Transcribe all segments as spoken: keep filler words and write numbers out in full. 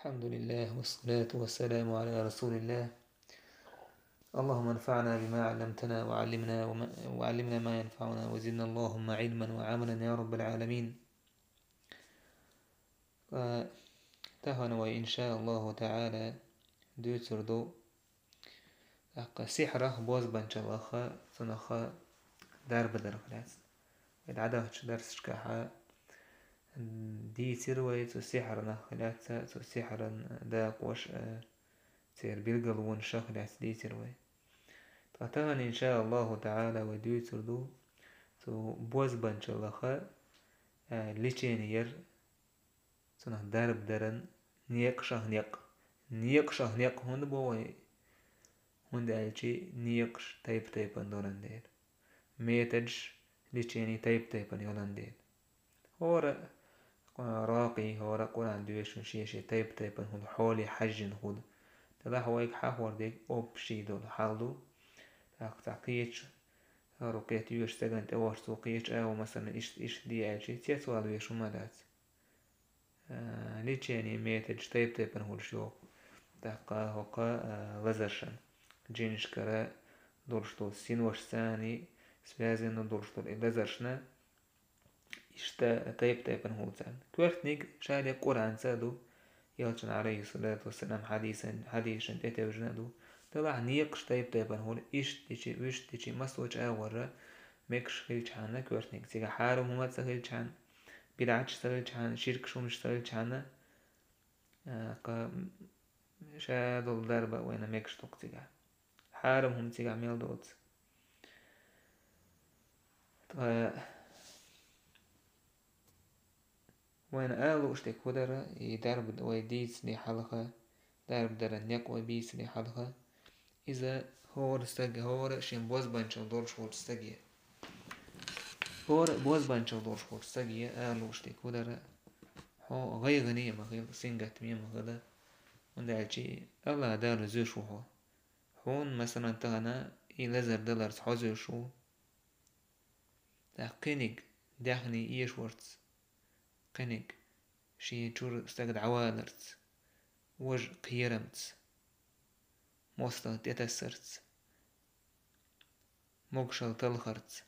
الحمد لله والصلاة والسلام على رسول الله. اللهم انفعنا بما علمتنا وعلمنا وما وعلمنا ما ينفعنا وزدنا اللهم علما وعملا يا رب العالمين. Ва тахан вай, иншааллаху таала, дуьйцур ду тӀаккха сихьрах, бозбанчаллах, цунах дарба дарах лаьцна. Вай дӀадахача дарсашкахьа дийцира вай цу сихьрах лаьцна, цу сихьран дакъош а, церан билгалонашах лаьцна дийцира вай. Ткъа тахан, иншааллаху таала, вай дуьйцур ду цу бозбанчаллах а, лечени яр, цунах дарба даран некъашах некъ. Некъашах некъ хӀунда боху вай? ХӀунда аьлча некъаш тайп-тайпана долан дела. Методаш, лечени тайп-тайпана йолан дела. ХӀора а ракъий, хӀора а Къуръан доьшучун шен-шен тайп-тайпана хӀума хьоле хьаьжжина хӀума. Делахь вайга хьахор дерг общий долу хьал ду. ТӀаккха цхьа кхечу рукъет йоьшу стагана тӀе вахча, цо кхечу агӀо, масала, иштта, иштта де аьлча, цецвала веш хӀума дац. А, лечени методаш тайп-тайпана хуьлуш йогӀу. ТӀаккха хӀокху, а, лазаршна, джинашкара долуш долу, синошцаний связано долуш долу и лазаршна, иштта тайп-тайпана хуьлу царна. Коьртаниг шадерг Къуръанца а ду, элчан, алейхиссалату вассалам, хьадисан, хьадисашна тӀетевжина а ду. Делахь некъаш тайп-тайпана хуьлу, иштта дичи, вуьшта дичи, массо а чӀагӀорра мегаш хилчхьана коьртаниг. Цигахь хьарам хӀума ца хилчхьана, бидӀаташ ца хилчхьана, ширкаш хӀумаш ца хилчхьана, а, кха, ша долу дарба вайна мегаш ду-кх цигахь. Хьарам хӀума цигахь мел доцу. Ткъа вайна ала лууш дерг хӀун дара, и дарба вай дийцаре хьалха, дарба даран некъ вай бийцаре хьалха, иза хӀора стаг, хӀора шен бозбанчалла долуш волчу стаге. ХӀора бозбанчалла долуш волчу стаге ала лууш дерг хӀун дара, хьо гӀайгӀане а ма хила, сингаттаме а ма хила, хӀунда аьлча АллахӀ Дала зуьйш ву хьо. Хьуна, масалан, тахана и лазар даларца хьо зуьйш ву. ТӀаккха кхиниг даьхни эшорца, кхиниг шен чуьра стаг дӀаваларца, важа кхерамца, мостагӀа тӀетассарца, могушалла талхарца.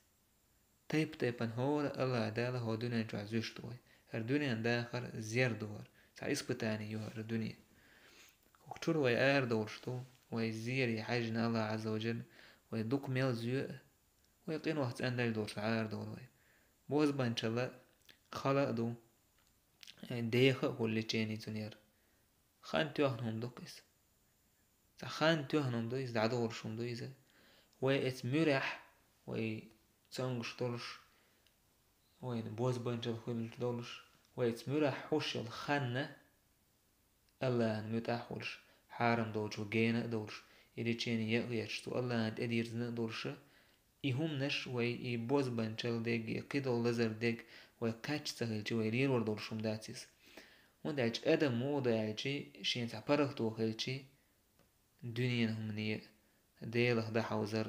Тайп-тайпана хӀора АллахӀ Дала хӀокху дуьнен чохь зуьйш ду вай. ХӀара дуьненан дахар зер ду хӀара. Цхьа испытание ю хӀара дуьне. ХӀокху чуьра вай арадовлуш ду, вай зере хьаьжжина АллахӀ Ӏазза ва Джалла, вай дукха мел зоь а, вай къинойх цӀандалла долуш арадовла вай. Бозбанчалла хала а ду, деха а хуьлу лечени цунна яр. Хан тоьхна хӀума ду-кх иза. Цхьа хан тоьхна хӀума ду иза, дӀадолуш хӀума ду иза. Вай эца муьрехь, вай цомгуш долуш, вайна бозбанчалла хуьлуш долуш, вай эца муьрехь хьуш йолу ханна, АллахӀан муьтӀахь а волуш, хьарам долчу гена а долуш, и лечени яа а еш, цу АллахӀан тӀедирзина а долуш, и хӀуманаш вай, и бозбанчалла дерг, и кхидолу лазар дерг вай кхаьчна ца хилча, вай лелор долуш хӀума дац иза. ХӀунда аьлча адам муха ду аьлча, шен цхьа паргӀато хилча, дуьненан хӀумане, Делах дӀахьовзар,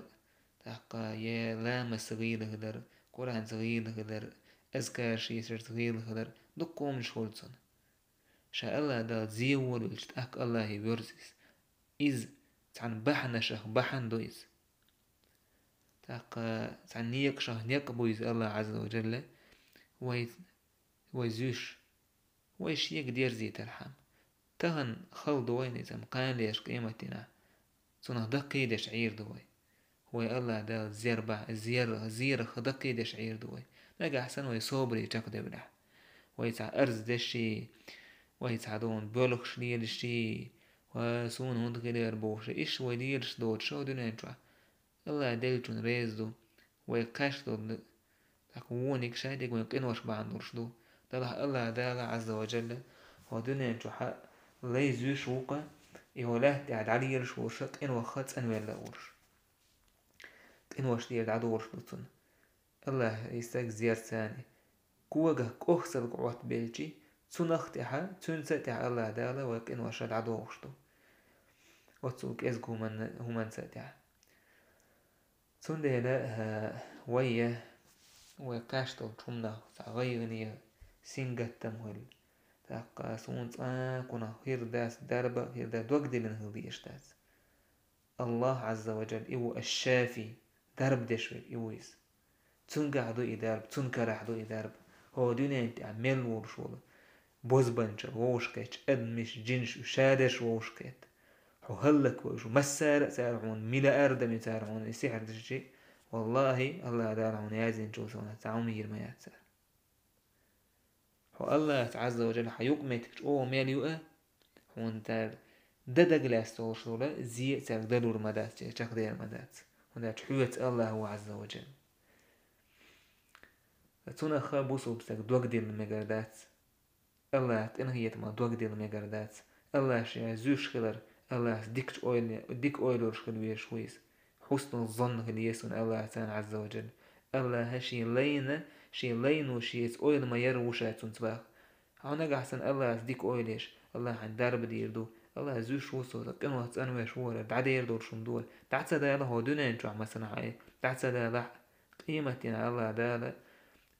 тӀаккха я ламазца гӀийла хилар, Къуръанца гӀийла хилар, азкараш йийсарца гӀийла хилар, дуккха хӀуманаш хуьлу цунна. Ша АллахӀ Дала зен волавелча, тӀаккха АллахӀе воьрзу иза. Иза цхьана бахьанашах бахьана ду иза. ТӀаккха цхьана некъашах некъ бу иза АллахӀ Ӏазза ва Джалла вай, вай зуьйш, вай шега дерзийтархьама. Тахана хала ду вайна иза, амма кхана леш къематдийнахь цунах даккхийдеш Ӏийр ду вай. Вай АллахӀ Дала зер бахь-, зер-, зерах даккхийдеш Ӏийр ду вай. Нагахь санна вай собаре чекхдевллехь. Вай цхьа арз деший, вай цхьа дона боьлхуш лелаший, ва суна хӀунда хилера бохуший, иштта вай лелаш доцуш шу дуьнен чохь. АллахӀ деллачунна реза ду, вай кхаьчна долу, тӀаккха вониг ша дерг вайн къинош бахьана долуш ду. Делахь АллахӀ Дала Ӏазза ва Джалла хӀокху дуьнен чохь лай зуьйш ву-кх, и хӀокху лаьтта тӀехь дӀалелаш волуш, къинойх цӀанвелла а волуш. Къинош тӀера дӀадолуш ду цунна. АллахӀ и стаг зерца когах кӀохсалг Ӏоттабелчи, цунах тӀехь, цуьнца тӀехь АллахӀ Дала вай къинош дӀадохуш ду. Оццул кӀезиг хӀуманна-, хӀуманца тӀехь. Цундела, а, вай, вай кхаьчна долчу хӀуманах цхьа гӀайгӀане, сингаттам хуьлу. ТӀаккха суна цкъа кхунах хир дац дарба, хир дац, дог диллина хила дезаш дац. Аллах Ӏазза ва Джалла, и ву аш-Шафи, дарба деш верг, и ву иза. Цунгахь ду и дарба, цун карахь ду и дарба. ХӀо дуьнен тӀехь мел волуш волу бозбанчал вовшахкхетча, адамаш, джинаш, уьш шадерш вовшахкхетта. Хьо хӀаллаквевш ву, массара а цара хьуна, миллиардами цара хьуна и сихьр дешчи, валлахӀи, Аллах Дала хьуна яздинчул совнаха цхьа хӀума йийр ма яц цара. Хьо Аллахьца Ӏазза ва Джалла хьан юкъаметтиг чӀогӀа мел ю а, хьуна цара дан дагалаьцна долуш долу зе а цаьрга далур ма дац, чекхдер ма дац. ХӀунда аьлча хьоьца Аллах ву Ӏазза ва Джалла. Цунах бусулба стаг дог дилла мегар дац. Аллахьан къинхетамах дог дилла мегар дац. Аллах ша зуьйш хилар, Аллахьца дикачу ойла, дика ойла йолуш хила везаш ву иза. Хьуснул занна хила еза цунна Аллахьца Ӏазза ва Джалла. Аллаха шен лайна, шен лайно шеца ойла ма яр ву ша цунца баха. Хьо нагахь санна Аллахьца дика ойла еш, Аллах хьан дарба дийр ду, Аллах зуьйш ву со, къинойх цӀанвеш ву вара, дӀадер долуш хӀума ду вара. ДӀа ца дала хьо дуьнен чохь масана хьан, дӀа ца далахь, къематдийнахь Аллах Дала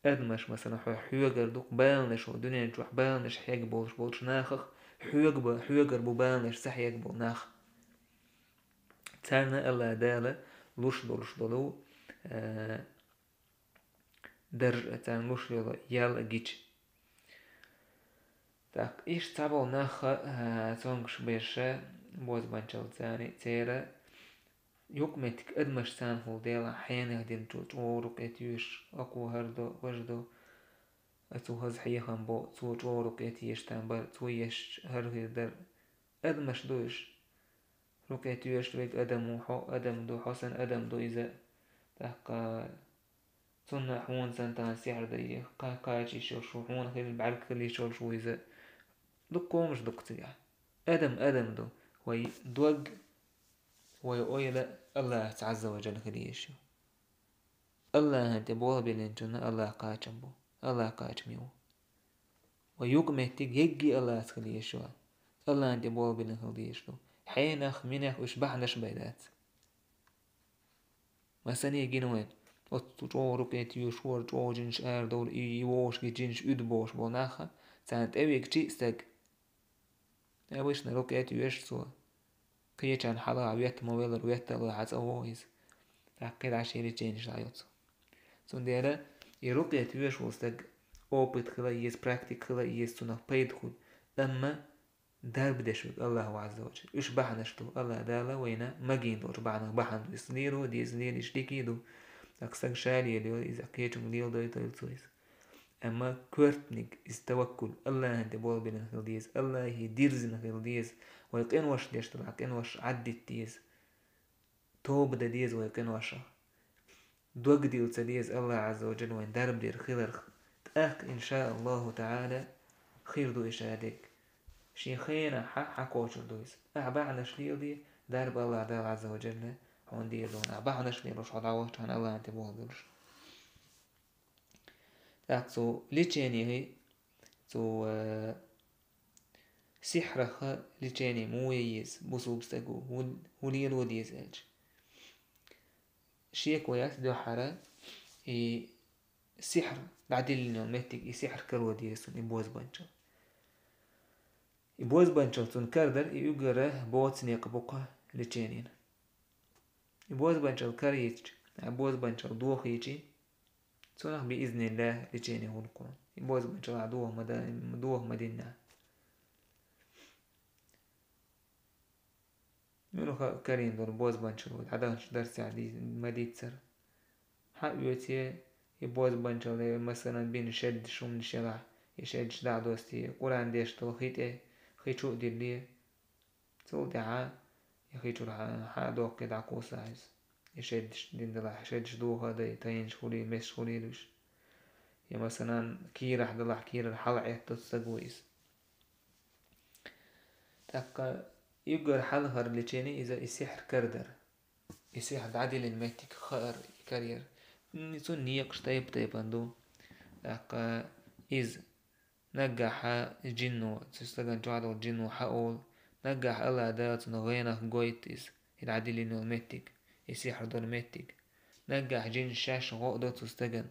адамаш, масана, хьо хьоьгар ду-кх баланаш, хьо дуьнен чохь баланаш хьега болуш болчу нахах, хьоьга ба-, хьоьгар бу баланаш ца хьега болу нах. Царна Аллах Дала луш долуш долу, э, дарж а, царна луш йолу ял а гича. ТӀаккха иштта цхьаболу нах, а, цомгуш берш а, бозбанчалла царна, церан юкъаметтиг адамаш царна хӀума делахь, хьенех дина чу чӀогӀа рукъе тоьшуш, око хӀара до, важа до, а цу хаза хьехам бо, цо чӀогӀа рукъе тешаш там бара, цо еш хӀара хир дара. Адамаш ду уьш. Рукъе тоьшуш верг адам ву, хьо адам ду, хьо санна адам ду иза. ТӀаккха цунна хьуна санна тахана сихьр дайе, кхача йиш йолуш ву, хьуна хила бӀаьрг хила йиш йолуш ву иза. Дуккха хӀумаш ду-кх цигахь. Адам адам ду. Вай дог, вай ойла Аллахьца Ӏазза ва Джалла хила езаш ю. Аллахьан тӀе болх биллинчунна Аллах кхачам бу. Аллах кхачаме ву. Вай юкъаметтиг егги Аллахьца хила езаш ю. Аллахьан тӀе болх биллина хила дезаш ду. Хьенех, минех уьш бахьанаш бен дац. Масане гина вайн, оцу чӀогӀа рукъе тоьшуш вара, чӀогӀа жинаш арадовла, и, и вовшашка жинаш уьду бохуш болу нах, царна тӀевега чиъ стаг. Обычно рукъе тоьшу цо. Кхечарна хьалха ветта ма веллара, ветталой хьан цӀа вогӀу иза. ТӀаккха кхидӀа шен леченеш дӀайо цо. Цундела и рукъе тоьшу волу стаг опыт хила еза, практика хила еза, цунах пайда хуьлу. Амма дарба деш верг Аллах ву Ӏазза ва Джалла. Уьш бахьанаш ду, Аллах Дала вайна магийна долчу бахьанах бахьана ду. Иза лело деза, лелийча дика ду. ТӀаккха стаг ша лелайо иза, кхечунга леладойтийла цо иза. Амма коьртаниг иза таваккул, Аллахьан тӀе болх биллина хила деза, Аллахье дирзина хила деза, вай къинош деш делахь, къинош Ӏаддита деза. Тоба дан деза вай къиношах. Дог дилла ца деза Аллах Ӏазза ва Джалла вайн дарба дер хиларх. ТӀаккха, иншааллаху таӀала, хир ду и шадерг. Шен хенахь хьан, хьан кхочур ду иза. Ахьа бахьанаш леладе, дарба Аллах Дала Ӏазза ва Джалла хьуна дийр ду. Ахьа бахьанаш лелош хьо дӀавахча хьан Аллахьан тӀе болх долуш. ТӀаккха цу леченехь, цу, э, сихьрах лечение муха е еза бусулба стага, хӀун, хӀун лело деза аьлча. Шеко яц дуьххьара, и сихьр дӀадиллина йолу меттиг, и сихьр каро деза цунна, и бозбанчал. И бозбанчал цунна карадар, и уггара боцу некъ бу-кх леченина. И бозбанчал карийча, а бозбанчал дохийчи, цунах би изниллахь лечение хуьлу кхунна. И бозбанчалахь доха ма да-, доха ма диннехь. Муьлха карийна долу бозбанчал вай дӀадаханчу дарсехь ди-, ма дийццара. Хьан оьце, и бозбанчал, э, масалан, бина шеддаш хӀуманаш елахь, и шеддаш дӀа а досте, Къуръан деш долу хи тӀе, хи чу а дилле, цул тӀаьхьа и хи чуьра хьа-, хьа а доккхий дӀакхуссахь иза. И шеддаш дина делахь, шеддаш доха а дай, тайнаш хуьлий, месаш хуьлийла уьш. Я, масалан, кийрахь делахь, кийрара хьала Ӏетталц стаг ву иза. ТӀаккха уггар хьалхара лечение иза и сихьр карадар. И сихьр дӀадиллина меттиг хаар, и караяр. Цунна некъаш тайп-тайпана ду. ТӀаккха иза Наггахь жинно, цу стагана чохь долу жинно хьаолу, наггахь Аллах Дала цунах гӀенах гойту иза, и дӀадиллина йолу меттиг, и сихьр долу меттиг. Наггахь жинаш шаьш гӀо а до цу стагана.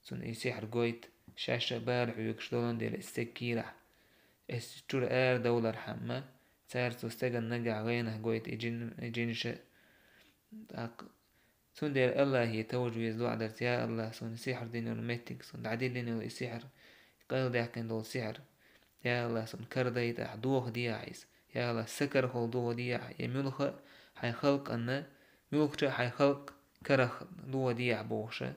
Цунна и сихьр гойту, шаьш а бала хьоьгуш долун дела, и стаг кийрахь. Эс чура ара довлархьама, цара цу стеган нагахь гӀайгӀанах гойту и джин-, и джинаш а. ТӀаккха цундела Аллахье товжа веза доӀа дарца: «Я Аллахь, суна сихьр дина йолу меттиг, суна дӀадиллина йолу и сихьр, къайладаьккхина долу сихьр. Я Аллахь, суна карадайта ахь, дохадехьа иза. Я Аллахь, сан карахула дохадехьа, я муьлхха а хьайн халкъанна, муьлххачу а хьайн халкъ карах дохадехьа», – бохуша,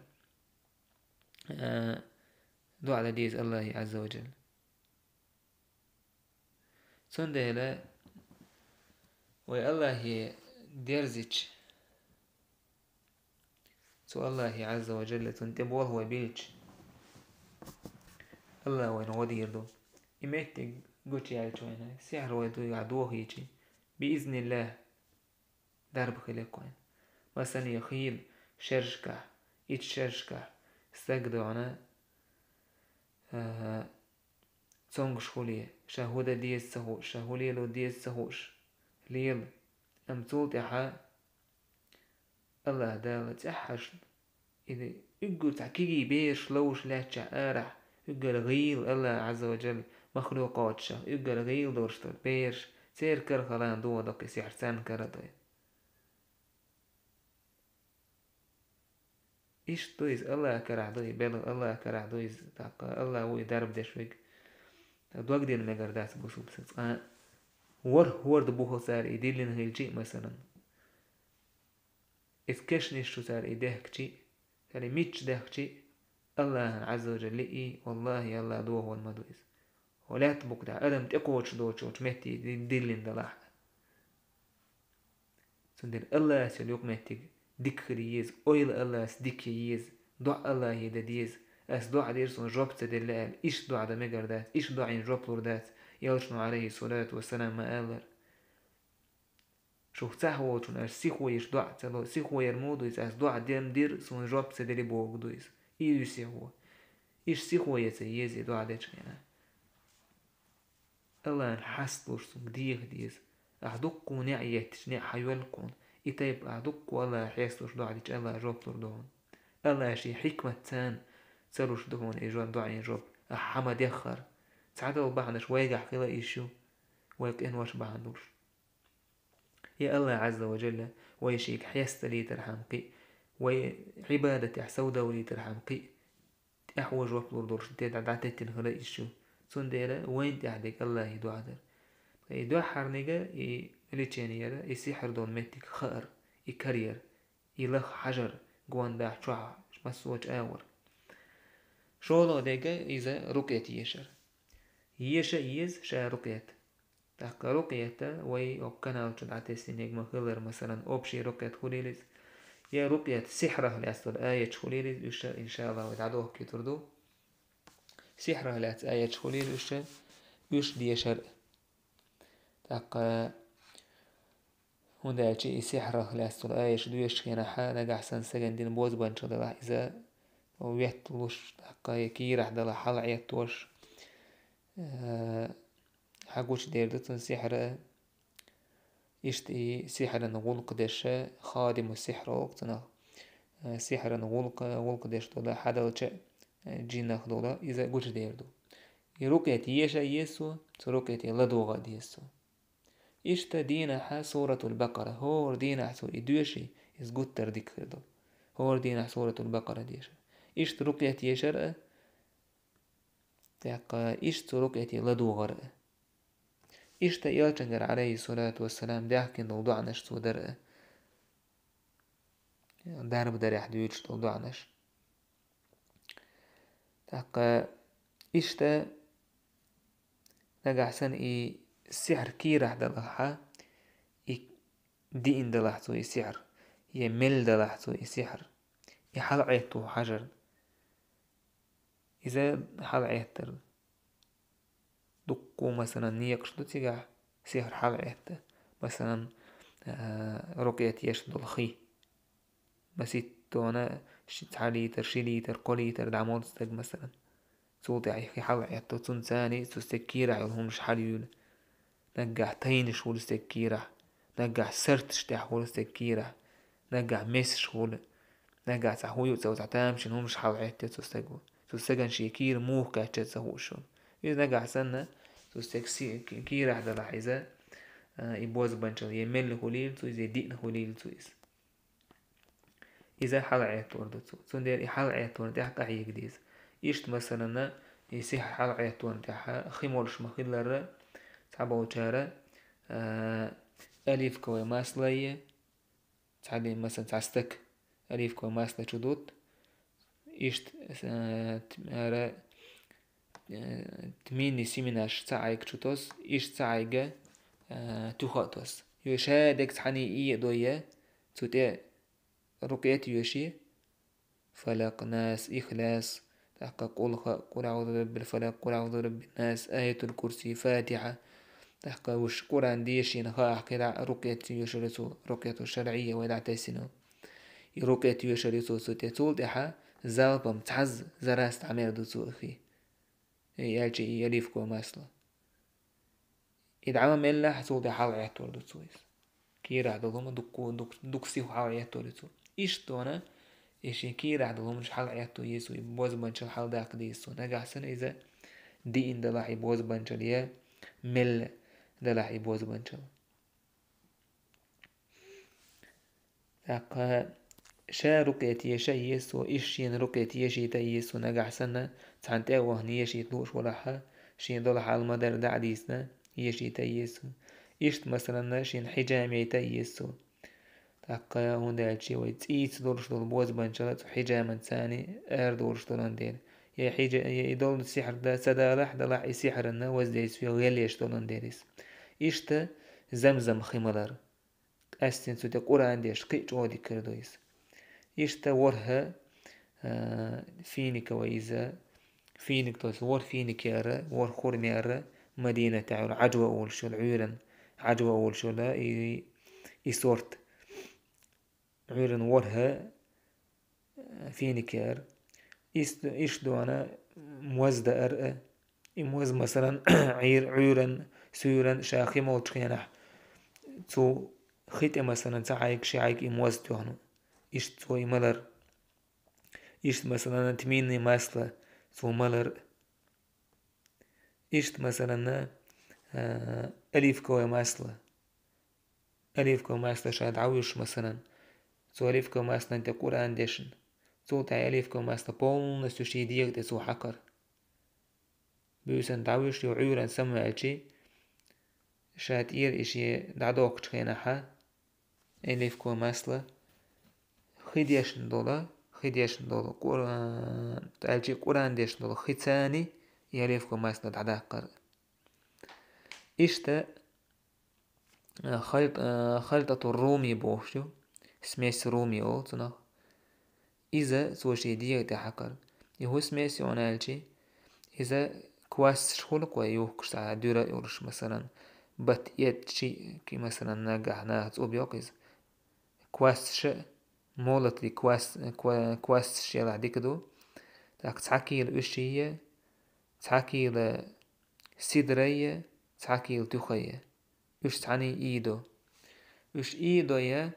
а, доӀа дан деза Аллахье Ӏазза ва Джалла. Цундела вай Аллахье дерзича, цу Аллахье Ӏазза ва Джалла цунна тӀе болх вай билча, Аллахь вайна гӀо дийр ду. И меттиг гучуяьлча вайна, сихьр вай дуьйгахь дохийча, биизниллахь, дарба хилийта вайна. Масане, хийла шерашкахь, итт шерашкахь стаг догӀна, а, цомгуш хуьлий, ша хӀун дан деза ца хууш, ша хӀун лело деза ца хууш лела. Амма цул тӀаьхьа Аллахь Дала цӀеххьашна, и уггар цхьа кегий бераш ловзуш лаьттачохь арахь, уггар гӀийла Аллахь Ӏазза ва Джалла махлукъаташах, уггар гӀийла долуш долу бераш, церан карахула дохадо-кх и сихьр, царна карадо. Иштта ду иза, Аллахь карахь ду и белгӀа, Аллахь карахь ду иза, тӀаккха Аллахь ву и дарба деш верг. Дог дина мегар дац бусулба стаг цкъа а. ВорхӀ-ворда бухахь цара и диллина хилча а, масалан, иза кешнаш чу цара и дехкича а, цара и мичча дехкича а, Аллахьан Ӏазза ва Джалла лиъий, валлахӀи, Аллахь дохорна ма ду иза. ХӀокху лаьттан букъа тӀехь адам тӀекхочуш доцучу метте ди-, диллина далахь а. Цундела Аллахьца йолу юкъаметтиг дика хила еза, ойла Аллахьца дика ян еза, доӀа Аллахье дан деза. Ас доӀа дира, суна жоп ца делла аьлла, иштта доӀа дан мегар дац, иштта доӀина жоп лур дац, элчано, Ӏалайхи ссалату вассалам, ма-аллара. Шух цхьаъ волчунна аш сихо еш доӀа ца ло, сихо яр муха ду иза, ас доӀа дем дира, суна жоп ца делира бохург ду иза. И ю сихо. Иштта сихо ян ца еза и доӀа дечу хенахь. Аллахьна хьасталуш цунга деха деза. Ахь дуккха неӀ еттича, неӀ хьайоьллу хьуна. И тайпа ахь дуккха Аллахьна хьесталуш доӀа дича, Аллахь жоп лур ду хьуна. Аллахьан хьикмат царна ца луш ду хьуна и жо-, доӀина жоп. Ахь хьан ма деххара. Цхьадолу бахьанаш вайгахь хила йиш ю, вай къинош бахьана долуш. Я Аллахь Ӏазза ва Джалла вай шега хьесталийтархьама кхин а, вай Ӏибадатехь совдовлийтархьама кхин а, тӀаьхьо жоп лур долуш тӀе дӀатеттина хила йиш ю. Цундела вайна тӀехь дерг Аллахье доӀа дар. Ткъа и дуьххьарниг, и лечени яра, и сихьр долу меттиг хаар, и караяр, и лаха хьажар, гондахь, чохь, массо а чӀагӀор. ШолгӀа дерг иза рукъет ешар. Еша а еза ша рукъет. ТӀаккха рукъета вай окху канал чу дӀатесинарг ма хиллара, масалан, общий рукъет хуьлийла иза, я рукъет сихьрах лаьцна долу аяташ хуьлийла иза, уьш а, иншааллахӀ, вай дӀадохкуьйтур ду. Сихьрах лаьцна аяташ хуьлийла уьш а, уьш дешар а. ТӀаккха, хӀунда аьлча и сихьрах лаьцна долу аяташ доьшучу хенахь, нагахь санна стеган дин бозбуунчалла далахь, иза ветталуш, тӀаккха я кийрахь далахь хьалаӀеттош, э, хьан гучудер ду цунна сихьр а. Иштта и сихьран гӀуллакх деш, хадиму сихьр олу цунах. Э, сихьран гӀуллакх, гӀуллакх деш долу, хьадалча, э, джиннах долу, иза гучудер ду. И рукъет еша а еза цо, цу рукъете ладогӀа а деза цо. Иштта дийнахьа Суратул Бакъара, хӀора дийнахь цо и доьший, иза гуттар дика хир ду. ХӀора дийнахь Суратул Бакъара деша. Иштта рукъет ешар а, тӀаккха иштта цу рукъете ладогӀар а. Иштта элчангара, Ӏалайхи ссалату вассалам, даьхкина долу доӀанаш цо дар а. Дарба дарехь дуьйцуш долу доӀанаш. ТӀаккха иштта нагахь санна и сихьр кийрахь далахьа, и диъна далахь цо и сихьр, я мел далахь цо и сихьр, и хьалаӀетто хьажар. Иза хьалаӀеттар. Дуккха, масалан, некъаш ду цигахь сихьр хьалаӀетта. Масалан, а, рукъет еш долу хи. Маситтона ши-, цхьа литр, ши литр, кхо литр дӀа молу стаг, масалан. Цул тӀаьхьа и хи хьалаӀетто, цунна царний цу стеган кийрахь йолу хӀуманаш хьалаюьйлу. Наггахь тайнаш хуьлу стеган кийрахь, наггахь сарташ тӀехь хуьлу стеган кийрахь, наггахь месаш хуьлу, наггахь цхьа хӀун ю ца, цхьа тамашийна хӀуманаш хьалаӀеттий цу стаго. Цу стагана шен кийра муха кхаьчна ца хууш йолу. Иза нагахь санна, Цу стеган си-, ки-, кийрахь далахь иза, а, и бозбанчал, е мелла хуьлийла цо иза, е диъна хуьлийла цо иза. Иза хьалаӀеттор ду цо. Цундела и хьалаӀетторна тӀехь къахьега деза. Иштта, масалана, и сихьр хьалаӀетторна тӀехь хи молуш ма-хиллара, цхьаболчара, а, оливковое масло е, цхьа де, масалан, цхьа стак оливковое масло чу дутт, иштта, а, т-, ара, а, тминный семенаш цхьа Ӏайга чу тос, иштта цхьа Ӏайга, а, туьха а тос. Йо, ша дерг цхьаьний ийдо я, цу тӀе рукъет йоьший, Фалакъ, Нас, Ихлас, тӀаккха Къулха, Къул аӀузу бираббил фалакъ, Къул аӀузу бираббин нас, Аятул Курси, Фатихьа. ТӀаккха уьш Къуръан дешийна хаахь кхидӀа рукъет йоьшур ю цо, рукъету шарӀийя вай дӀатесина. И рукъет йоьшур ю цо цу тӀе, цул тӀаьхьа залпам цхьазза, за раз дӀамер ду цо хи. И аьлча и оливковое масло. И дӀа ма-меллехь, цул тӀе хьалаӀеттор ду цо иза. Кийрахь долу хӀума дуккха, дукха, дукха сиха хьалаӀеттор ю цо. Иштта вана, и шен кийрахь долу хӀуманаш хьалаӀетто еза цо, и бозбанчал хьаладаккха деза цо. Нагахь санна иза диъна далахь и бозбанчал, я мелла далахь и бозбанчал. ТӀаккха ша рукъет еша еза цо, иштта шена рукъет ешийта еза цо, нагахь санна, цхьана тӀе а вахана ешийта лууш валахь, шен долу хьал ма-дарра дӀа а дийцина, ешийта еза цо. Иштта, масалан, шена хьиджам яйта еза цо. ТӀаккха, хӀунда аьлча вай цӀийца долуш долу бозбанчал цу хьиджаман царний арадолуш долун дела. Я хьиджа-, я и долу сихьр да-, ца далахь, далахь и сихьранна воздействие гӀелъеш долун дела иза. Иштта замзам хи малар. Къаьстина цу тӀе Къуръан деш кхин а чӀогӀа дика хир ду иза. Иштта ворхӀ, а, финик вай иза, финик, то есть ворхӀ финик яра, ворхӀ хурма яра, Мадинатехь йолу Ӏаджва олуш йолу Ӏуьйран, Ӏаджва олуш йолу и, и сорт. Ӏуьйран ворхӀ, а, финик яра. Ис-, иштта дона моз даар а, и моз, масалан, Ӏуьйр-, Ӏуьйран, суьйран ша хи молчу хенахь, цу хи тӀе, масалан, цхьа Ӏайг, ши Ӏайг и моз тоьхна. Иштта цо и малар. Иштта, масалан, тминный масло цо малар. Иштта, масалан, а, оливковое масло. Оливковое масло ша дӀавуьйш, масалан, цу оливковое маслан тӀе Къуръан дешна. Цул тӀаьхьа оливковое масло полностью шен дегӀа тӀе цо хьакхар. Буьйсанна дӀавуьйш, ю Ӏуьйранна самаваьлча, ша тӀера и шен дӀадоккхучу хенахьа, оливковое масло хи дешна долу, хи дешна долу, Къур-, аьлча Къуръан дешна долу хи царний и оливковое масло дӀадаккхар. Иштта, а, хальт-, а, хальтату руми бохуш ю, смесь руми олу цунах. Иза цо шен дегӀа тӀе хьакхар. И хӀун смесь ю аьлча, иза квасцаш хуьлу кхо юхкуш цхьа дуьра а йолуш, масалан, бат эцчи, ки, масалан, нагахь наха цӀуб йоккху иза. Квасцаш а, молотый квас-, ква-, квасцаш ялахь дика ду. Так, цхьа кийла уьшший, цхьа кийла сидрай, цхьа кийла туьхай. Уьш цхьаьний ийдо. Уьш ийдо я,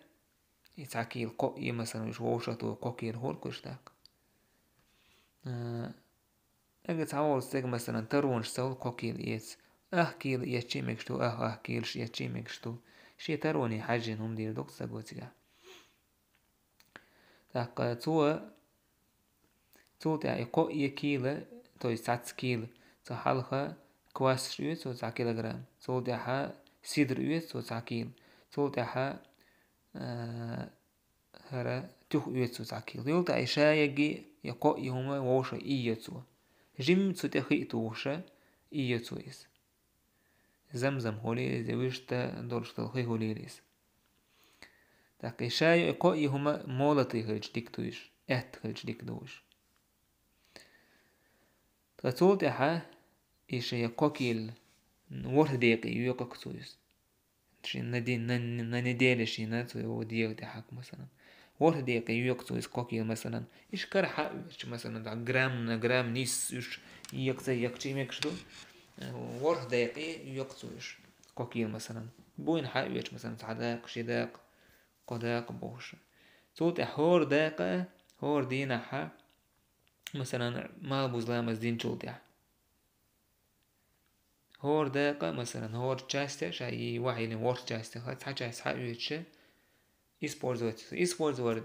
и цхьа кийла кхоъ я, масалан, уьш вовшахтур кхо кийла хӀора кхуьш даккха. А, ага цхьа волу стаг, масалан, таронаш ца хуьлу кхо кийла эца. Ах кийла эцчи мегаш ду, ах, ах кийлаш эцчи мегаш ду. Шен тароне хьаьжжина хӀума дийр ду-кх стага цигахь. ТӀаккха цо, цул тӀаьхьа и кхоъ я кийла, то есть цхьацца кийла, цо хьалха квасцаш оьцу цо цхьа килограмм, цул тӀаьхьа сидр оьцу цо цхьа кийла, цул тӀаьхьа, а, хӀара туьха оьцу цо цхьа кийла. Юл тӀаьхьа и шаягги, я кхоъ я хӀума вовша иййо цо. Жимма цу тӀе хи а тухуша, иййо цо иза. Замзам хуьлийла иза, вуьшта долуш долу хи хуьлийла иза. ТӀаккха и шайо и кхоъ я хӀума молотый хилча дика ду уьш, аьтта хилча дика ду уьш. Ткъа цул тӀаьхьа и шен кхо кийла ворхӀ декъе йоькху-кх цо иза. Шен на де-, на, на неделе шена цо йо дегӀа тӀе хьакха, масалан. ВорхӀ декъе йоькху цо иза кхо кийла, масалан. Иштта кара хьаоьцуш, масалан, дӀа грамм на грамм нисса уьш екха ца екхча мегаш ду. ВорхӀ декъе йоькху цо уьш кхо кийла, масалан. Буйна хьаоьцуш, масалан, цхьа дакъа, ши дакъа, кхо дакъа бохуш. Цул тӀаьхьа хӀора дакъа, хӀора дийнахьа, масалан, малбуза ламаз динчул тӀаьхьа. хӀора дакъа, масалан, хӀора часть, ша и вахьилин ворхӀ часть, цхьа часть хьаоьцуш, использовать, использовать,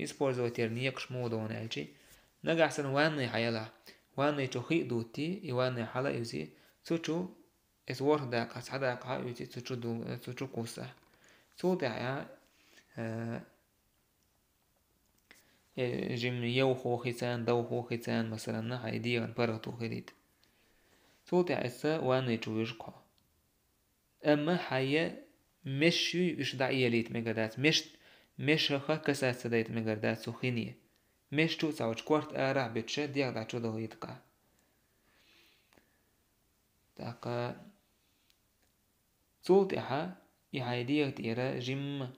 использовать яр некъаш муха ду аьлча, нагахь санна ванна хьаялахь, ванна чу хи а дутте, и ванна хьала а юзе, цу чу эс ворхӀ дакъа, цхьа дакъа хьаоьций, цу чу ду-, цу чу кхуссахь. Цул тӀаьхьа, э, э, жимма йовхо хицан, довхо хицан, масалан, хьай дегӀан паргӀато хилийта. Цул тӀаьхьа эс ванна чу вуьжу хьо. Амма хьайя меш юй уьш дӀаиялийта мегар дац, меш, мешаха касаться дайта мегар дац цу хине. Меш чу а ца хьочу, корта арахь а буьтуша, дегӀ дӀа чу дохийта-кх. ТӀаккха цул тӀаьхьа и хьай дегӀа тӀера жимма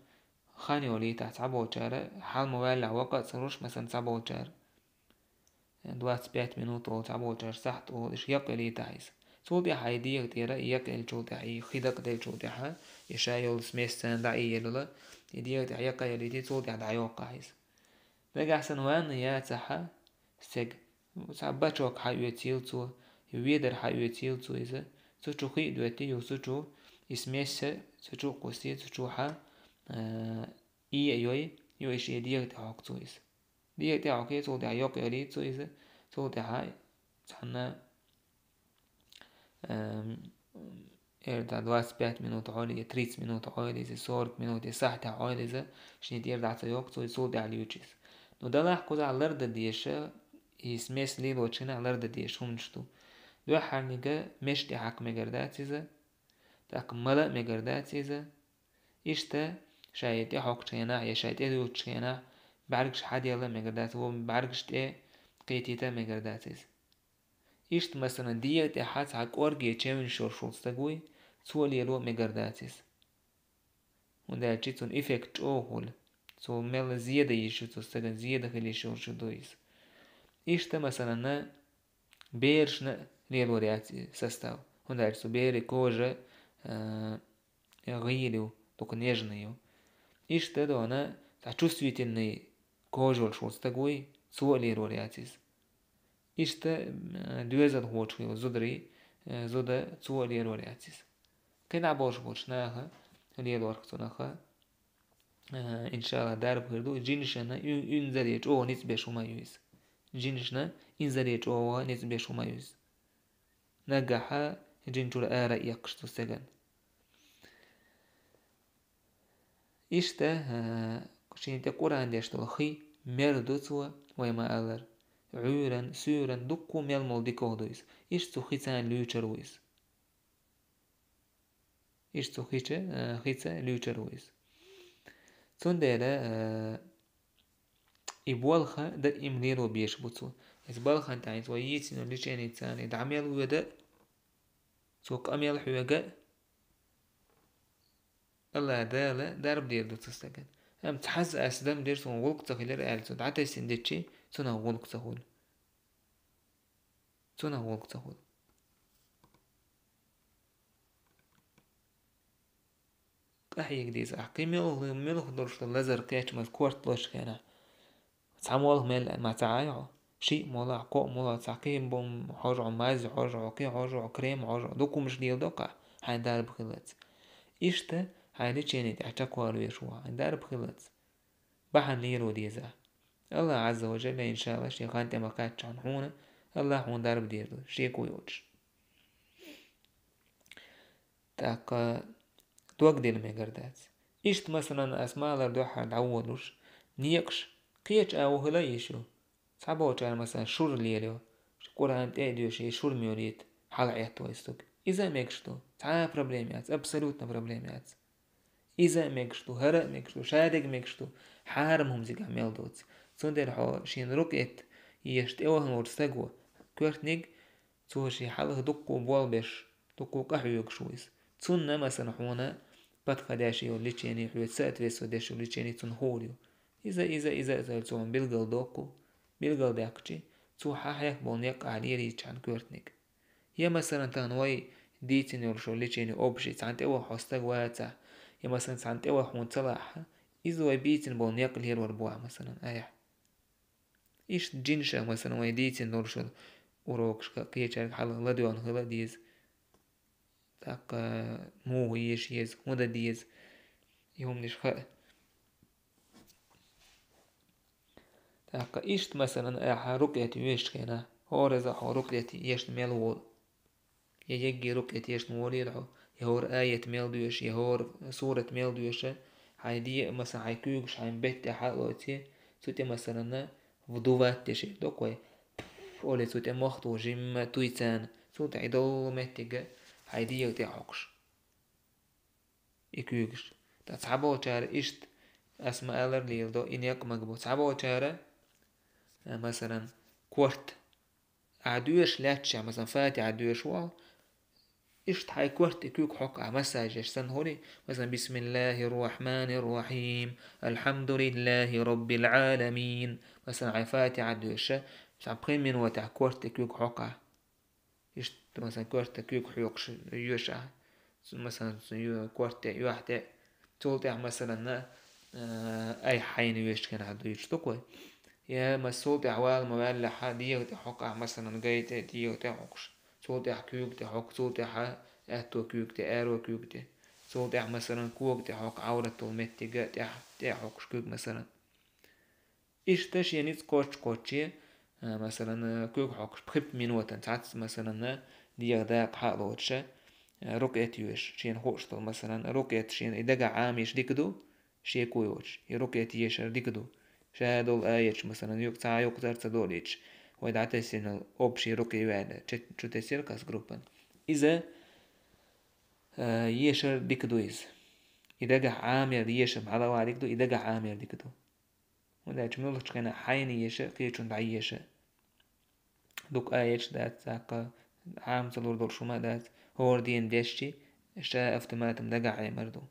хан йолийтахь цхьаболчара, хьал ма ваьллехь вакъа а ца луш, масалан, цхьаболчара двадцать пять минут олу, цхьаболчара сахьт олу, иштта якъаялийтахь иза. Цул тӀаьхьа хьай дегӀа тӀера и якъаеллачул тӀаьхьа, и хи дакъаделлачул тӀаьхьа, и ша йолу смесь царна дӀаиелла, и дегӀа тӀехь якъаялийтий, цул тӀаьхьа дӀайоккхахь иза. Нагахь санна ванна яцахь, стеган цхьа бачок хьаоьцийла цо, ведар хьаоьцийла цо иза, цу чу хи а доьттий, юха цу чу и смесь цу чу а кхуссий, цу чу хьа, э, и а йой, юха и шен дегӀа тӀе хьокху цо иза. ДегӀа тӀе хьокхий, цул тӀаьхьа йокъаялий цо иза, цул тӀаьхьа цхьанна Эм, эр да двадцать пять минут хьойла, я тридцать минут хьойла иза, сорок минут, я сахьтехь хьойла иза, шен тӀера дӀа ца йоккху цо, цул тӀаьхьа луьйчу иза. Ну, далахь кхузахь лардан дезаш, и смесь лелочу хенахь лардан дезаш хӀуманаш ду. Дуьххьарниг меш тӀе хьакха мегар дац иза, тӀаккха мала а мегар дац иза. Иштта, шайн тӀе хьокхучу хенахь, я шайн тӀе луьйчучу хенахь, бӀаьргаш хьаделла а мегар дац, вон бӀаьргаш тӀе кхетийта а мегар дац иза. Иштта, масалан, дегӀа тӀехь цхьа кӀорге чевнаш йолуш волу стаг вуй, цо лело мегар дац иза. ХӀунда аьлча цунна эффект чӀогӀа хуьлу. Цо мелла зеда йиш ю цу стагана, зеда хила йиш йолуш ду иза. Иштта, масалан, берашна а лелор яц и состав. ХӀунда аьлча цу берийн кожа, а, гӀийла ю, дукха нежный ю. Иштта дона цхьа чувствительный кожа йолуш волу стаг вуй, цо а лелор яц иза. Иштта, м, доьзалхочух йолу зударий, э, зуда цо а лелор яц иза. Кхин дӀа болуш болчу наха лелорх цунах, э, иншалла, дарба хир ду, жинашна ин-, инзаре чӀогӀа ницкъ беш хӀума ю иза. Жинашна инзаре чӀогӀа ницкъ беш хӀума ю иза. Наггахьа жин чуьра ара а эккхаш цу стеган. Иштта, а, шена тӀе Къуръан деш долу хи мер ду цо, вай ма-аллара, Ӏуьйранна, суьйранна дуккха мел молу дикагӀа ду иза. Иштта цу хица луьйчур ву иза. Иштта цу хича, а, хица луьйчур ву иза. Цундела, а, и болх даима лело безаш бу цо. Иза балхана тӀехь хӀинца вай йийцина леченица и дӀа мел воьду, цо къамел хьоьгу, Алла Дала дарба дийр ду цу стагана. Амма цхьазза ас дам дира, суна гӀуллакх ца хилира аьлла, цо дӀатесна дичи, цунах гӀуллакх ца хуьлу. Цунах гӀуллакх ца хуьлу. Къахьега деза ахь. Кхин муьлха, муьлха долуш ду лазар кхечмаза корта лозучу хенахь. Цхьа молха мел ма ца Ӏай хьо. Шиъ молахь, кхоъ молахь, цхьа кхин бу-, хьожа хьо, маззи хьожа хьо, кхин хьожа хьо, крем хьожа хьо, дукха хӀумаш леладо-кх ахь, хьайн дарба хиларца. Иштта хьайн лечени тӀехь чекхвала везаш ву хьайн дарба хиларца. Бахьана лело деза ахь. Аллах Ӏазза ва Жалла, иншалла, шен хан тӀе ма кхаччахьана хьуна, Аллах хьуна дарба дийр ду, шеко йоцуш. ТӀаккха дог дилла мегар дац. Иштта, масалан, ас ма-аллара дуьххьара дӀаволуш, некъаш кхечу агӀор хила йиш ю. Цхьаболчара, масалан, шура лелайо, Къуръан тӀе а доьший, шура муьйлийта, хьалаӀетто и стаг. Иза а мегаш ду, цхьа а проблема яц, абсолютно проблема яц. Иза а мегаш ду, хӀара а мегаш ду, шадерг а мегаш ду, хьарам хӀума цигахь мел доцу. Цундела хьо шена рукъет еш тӀевахана волчу стаго, коьртаниг, цо шен хьалха дуккха болх беш, дуккха къахьоьгуш ву иза. Цунна, масалан, хьуна подходящий йолу лечени, хьоьца соответствовать деш йолу лечени цунна хуур ю. Иза, иза, иза, иза, цо хьуна билгалдоккху, билгалдаьккхичи, цо хьан хьех болу некъ ахь лелийчхьана коьртаниг. Я, масалан, тахана вай дийцина йолуш йолу лечени общий, цхьана тӀеваха хьо стаг вацахь, я, масалан, цхьана тӀеваха хьуна ца лаахь, иза вай бийцина болу некъ лелор бу ахь, масалан, айхьа. Иштта жинашах, масалан, вай дийцина долуш йолу урокашка кхечаьрга хьалха ладоьгӀна хила а деза. тӀаккха муха еша еза, хӀун дан деза, и хӀуманаш хаа. ТӀаккха иштта, масалан, ахьа рукъет ешачу хенахь, хӀораза хьо рукъет ешна мел волу. Я егги рукъет ешна волийла хьо, я хӀора аят мел доьшу, я хӀора сурат мел доьшу, хьайн де, масалан, хьайн куьйгаш хьайн бетта тӀехь а лоций, цу тӀе, масалан, вдувать деш эр ду-кх вай. Олий цу тӀе мохту жимма туй царна, цул тӀаьхьа и долу меттиг а хьайн дегӀа тӀе хьокхуш. И куьйгаш. Ткъа цхьаболчара иштта, ас ма-аллара леладо, и некъ мага бу. Цхьаболчара, а, масалан, корта. Ахьа доьшуш лаьтташехь, масалан, Фатихьа доьшуш ву хьо, иштта хьайн корта и куьг хьокху ахьа массаж еш санна хӀури, масалан, Бисмиллахьир-рахьманир-рахьим, Алхьамдулиллахьи роббил Ӏаламин. Масалан, хьайн Фатихьа доьшуш, цхьа пхи минотехь корта и куьг хьокху ахьа. Иштта, масалан, корта куьг хьоькхуш йоьшу ахьа. Цу, масалан, цу ю-, корта тӀе, юьхь тӀе. Цул тӀаьхьа, масалан, а, айхьа хьайна йоьшучу хенахь дуьйцуш ду-кх вай. Я, масалан, цул тӀаьхьа вала ма ваьллехь, дегӀа тӀе хьокху ахьа, масалан, гай тӀе, дегӀа тӀе хьокхуш. Цул тӀаьхьа куьйга тӀе хьокху, цул тӀаьхьа аьтту куьйга тӀе, аьрру куьйга тӀе. Цул тӀаьхьа, масалан, кога тӀе хьокху, Ӏаврат долу меттиг а тӀехь, тӀе хьокхуш куьг, масалан. Иштта шен ницкъ кхоччуш-кхоччуш, а, масалан, а, куьг хьокхуш, пхи минотан цхьацца, масалан, а, дегӀа дакъа хьа а лоцуш, а, рукъет йоьшу, шена хууш долу, масалан, рукъет шена и дагахь Ӏамош дика ду, шеко йоцуш, и рукъет ешар дика ду. Ша долу аяташ, масалан, юкъа цхьа а юкъа цӀарца долуьйтуш, вай дӀатесина общий рукъе ваьлла, чу-, чу тесира кхас группан. Иза, а, ешар дика ду иза. И дагахь Ӏамор ешар хьалавар дика ду, и дагахь Ӏамор дика ду. ХӀунда аьлча муьлххачу хенахь хьайна еша, кхечунна дӀаеша. Дукха аяташ дац, тӀаккха Ӏама ца лур долуш хӀума а дац, хӀора дена дешчи, ша автоматом дагахь Ӏемар ду.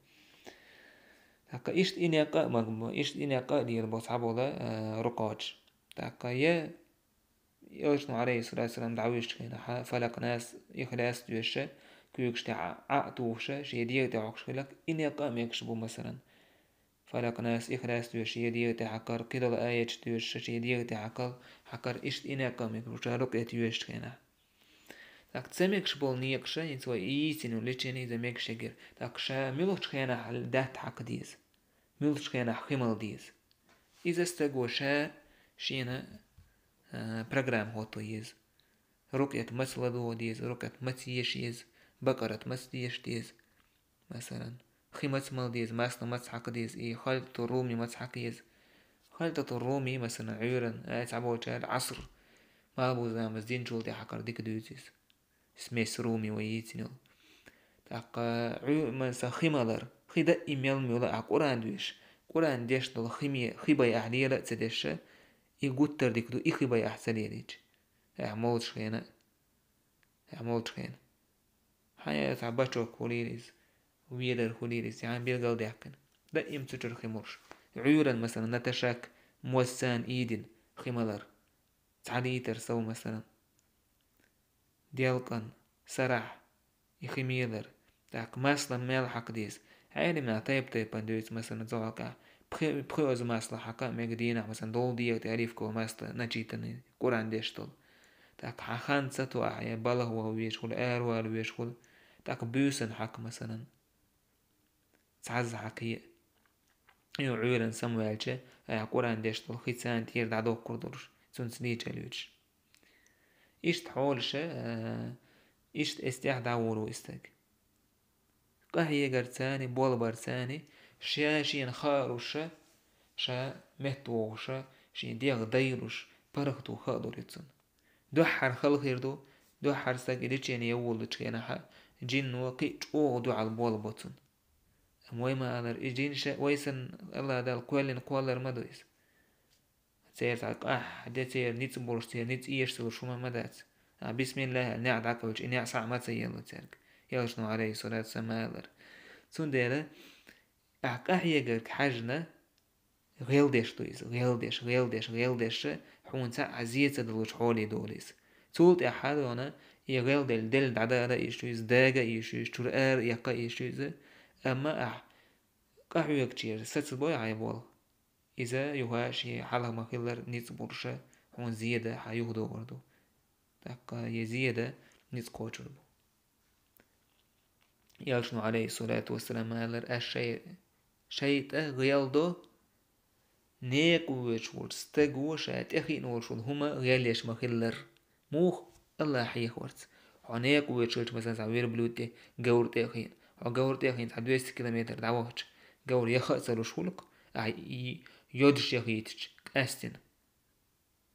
ТӀаккха иштта и некъ а мага бу, иштта и некъ а лелабо цхьаболу, а, рукъочаш. ТӀаккха я Элчано, Ӏалайхиссалату вассалам, дӀавуьжучу хенахь, Фалакъ, Нас, Ихлас доьшуш, куьйгаш тӀехь Ӏа а тухуш, шен дегӀа тӀе хьокхуш хиларх, и некъ а мегаш бу, масалан. Фалакъ, Нас, Ихлас доьшуш шен дегӀа тӀе хьакхар, кхидолу аяташ доьшуш шен дегӀа тӀе хьакхар, хьакхар, иштта и некъ а мегаш бу, ша рукъет йоьшучу хенахь. ТӀаккха ца мегаш болу некъаш, хӀинца вай йийцина йолу лечени иза мегаш эгира. ТӀаккха ша муьлххачу хенахь даьтта хьакха деза, муьлххачу хенахь хи мала деза. Иза стаго ша шена, а, программа хӀотто еза. Рукъет маца ладогӀа деза, рукъет маца еша еза, бакъарат маца деша деза. Масалан, хи маца мала деза, масло маца хьакха деза, и халтатур руми маца хьакха еза. Халтатур руми, масалан, Ӏуьйранна, ай, цхьаболчара Ӏаср, малхбуза ламаз динчул тӀехьа хьакхар дика дуьйцу иза. Смесь руми вай йийцина йолу. ТӀаккха Ӏуьйранна сан хи малар, хи даим мел ма йолу ахь Къуръан доьшуш. Къуръан деш долу хи ме-, хи бай ахь лела а ца дешша, и гуттар дика ду, и хи бай ахь ца лелийча. Ахь молчу хенахь, ахь молчу хенахь. Хьан яра цхьа бачок хуьлийла иза, ведар хуьлийла иза, цхьаьна билгалдаьккхина. Даим цу чуьра хи муьлуш. Ӏуьйранна, масалан, наташак, моссан ийдина хи малар. Цхьа литр сов, масалан. Делкъан, сарахь, и хи мелар. ТӀаккха масло мел хьакха деза. Ӏелимнаха тайп-тайпана дуьйцу, масалан, цу хьокъехь. Пхи-, пхоьаза масло хьакха а мега дийнахь, масалан, долу дегӀа тӀе оливковое масло начитанный, Къуръан деш долу. ТӀаккха хьан хан ца то ахь, я балха ваха везаш хуьлу, аравала везаш хуьлу. ТӀаккха буьйсанна хьакха, масалан. Цхьазза хьакхае а. Юха Ӏуьйранна самаваьлча, ахь Къуръан деш долу хи царна тӀера дӀадоккхур долуш, цуьнца лийча а луьйцуш. Иштта хьолаша, а, иштта эс тӀехь дӀагӀур ву и стаг. Къахьегарца а, болабарца а, ша шена хааруша, ша меттавогӀуша, шен дегӀ дайлуш, паргӀато хаа лур ю цунна. Дуьххьара хала хир ду, дуьххьара стаг и лечение йоллучу хенахь, жинно кхин а чӀогӀа дуьхьал болабо цунна. Амма вай ма-аллара, и жин ша вай санна АллахӀ Дала кхоьллина кхоллар ма ду иза. Церан цхьа къахьде, церан ницкъ болуш, церан ницкъ эшаш ца луш хӀума ма дац. А, бисмиллахӀ аьлла, неӀ дӀакхуьлча, и неӀ схьа а ма ца елла цаьрга. Элчано, Ӏалайхиссалату вассалам, ма-аллара. Цундела ахь къахьегарг хьаьжна, гӀелдеш ду иза, гӀелдеш, гӀелдеш, гӀелдеш, хьуна цхьа а зе ца далучу хьоле долу иза. Цул тӀаьхьа дона, и гӀелделла делла дӀадала а йиш ю иза, дага а йиш ю иза, чуьра ара а эккха а йиш ю иза. Амма ахь къахьоьгучера сацабой хьайн болх. Иза юха шен хьалха ма-хиллара ницкъ болуша хьуна зе дан хьан юхадогӀур ду. ТӀаккха я зе дан ницкъ кхочур бу. Элчано, Ӏалайхи ссалату вассалам, аьлар: «Аш шай-, шайтӀа гӀелдо, некъа воьдуш волчу стага ша тӀехиъна волуш волу хӀума гӀелъеш ма-хиллара». Муха? АллахӀ хьехаварца. Хьо некъа воьдуш хилча, масала, цхьа верблюд тӀе, говр тӀе а хиъна. Хьо говр тӀе а хиъна, цхьа двести километр дӀавахча, говр яха а ца луш хуьлу-кх, ахь и йодуш яхийтича, къаьстина.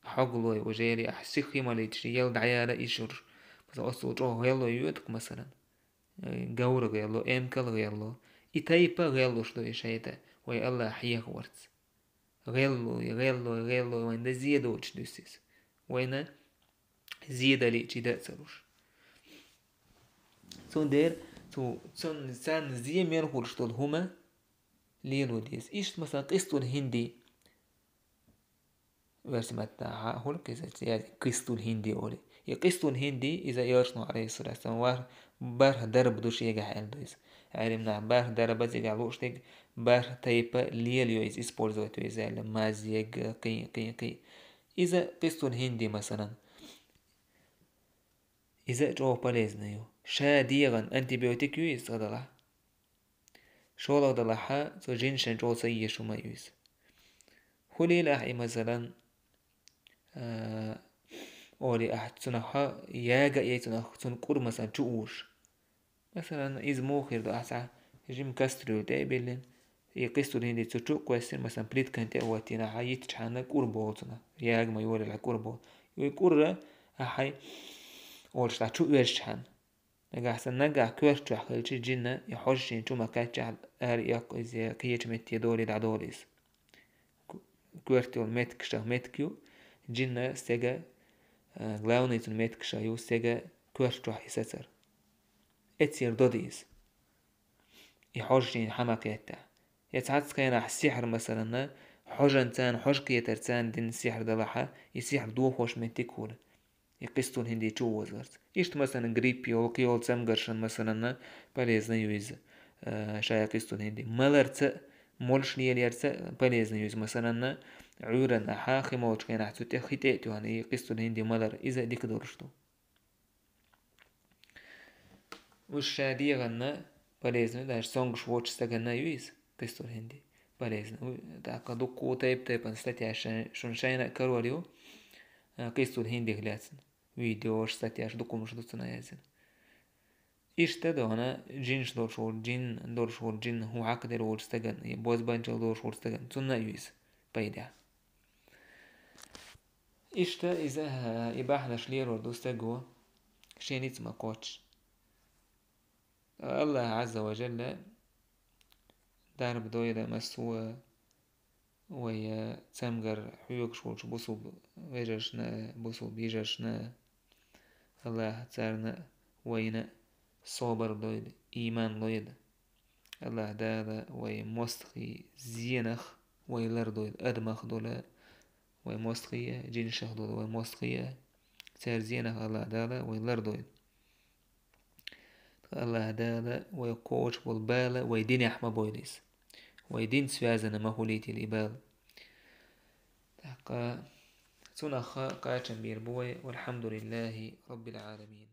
Хьогалой, уже ели ахь сиха хи малийтича, ел дӀаяла йиш йолуш. Масала, оццул чӀогӀа гӀелло йоьду-кх, масалан. Э, говр гӀелло, эмкал гӀелло. И тайпа гӀеллуш ду и шайтӀа, вай АллахӀ хьехаварца. ГӀеллой, гӀеллой, гӀеллой, вайна дан зе доцуш дуьсу иза. Вайна зе далийча и дан а ца луш. Цундела цу, цунна, царна зе мел хуьлуш долу хӀума лело деза. Иштта, масала, къистун хӀинди. Оьрсийн маттахь хьан хуьлу-кх иза, цӀе яздина къистун хӀинди олий. И къистун хӀинди, иза Элчано, Ӏалайхи ссалату вассалам, вар-, бархӀ дарба ду шегахь аьлла ду иза. Ӏелам наха бархӀ дарба цигахь лууш дерг, бархӀ тайпа лелайо иза, использовать йо иза аьлла, мазъег, кхин, кхин, кхин. Иза къистун хӀинди, масалан. Иза а чӀогӀа полезно ю. Ша дегӀан антибиотик ю иза цкъа делахь. ШолгӀа делахь, цу жинашна чӀогӀа ца езаш хӀума ю иза. Хуьлийла ахь и, масалан, а, олий ахь цунах яга а яй цунах, цунна кӀур, масалан, чу уьш. Масалан, иза муха хир ду, ахь цхьа жима кастрюль тӀе а биллина, и къистун хӀинди цу чу а кхоьссина, масалан, плиткан тӀе а хӀоттийна ахь, йиттичхьана кӀур болу цунах, яга ма йолийла ахь, кӀур болу. И кӀур ахь хьайн олуш дӀа чу оьжчхьана. Нагахь санна, нагахь коьрта чохь хилча, жинна и хьожа шена чу ма кхаьччахь, ара эккха иза, кхечу метте долий дӀадолу иза. Ко-, коьрта йолу меттигашах меттиг ю, жинна стеган, а, главный цуьнан меттигашах ю стеган коьрта чохь и сацар. Эццера дода иза. И хьожа шена хьан ма кхеттахь. Я цхьацца хенахь сихьр, масалан, хьожанца, хьожа кхетарца дина сихьр делахь, и сихьр дохош меттиг хуьлу. И къистун хӀинди чу озарца. Иштта, масалан, грипп йолу, кхин йолу цамгаршна, масалан, полезно ю иза, э, ша и къистун хӀинди. Маларца, молуш лелаярца полезно ю иза. Масалан, Ӏуьйранна ахь хи молучу хенахь цу тӀе хи тӀе а тоьхна, и къистун хӀинди малар, иза а дика долуш ду. Уьш ша дегӀанна полезно ю, даже цомгуш воцучу стаганна ю иза, къистун хӀинди, полезно. ТӀаккха дуккха тайп-тайпана статьяш шайн-, шуна шайна а карор ю, а, къистун хӀиндих лаьцна. Видеош, статьяш, дукха хӀуманаш ду цунах яздина. Иштта дохана жинаш долуш волу, жин долуш волу, жин хӀун хьакхаделла волчу стагана, я бозбанчалла долуш волчу стагана, цунна а ю иза пайда. Иштта иза, а, и бахьанаш лелор ду стаго, шен ницкъ ма кхоччуш. Аллах Азза ва Жалла дарба дойла массо а вай, а, цамгар хьоьгуш волчу бусулба вежаршна а, бусулба йижаршна а. Аллах царна а, вайна а собар лойла, ийман лойла. Аллах Дала вай мостагӀий зенах вай лардойла, адамах долу вай мостагӀий а, жинашах долу вай мостагӀий а, церан зенах Аллах Дала вай лардойла. Аллах Дала вай кхочуш болу бала вай динехь ма бойла иза. Вай динца связана ма хуьлийтийла и бала. ТӀаккха цунах кхачам бийр бу вай, валхьамдулиллахи Раббил Ӏаламин.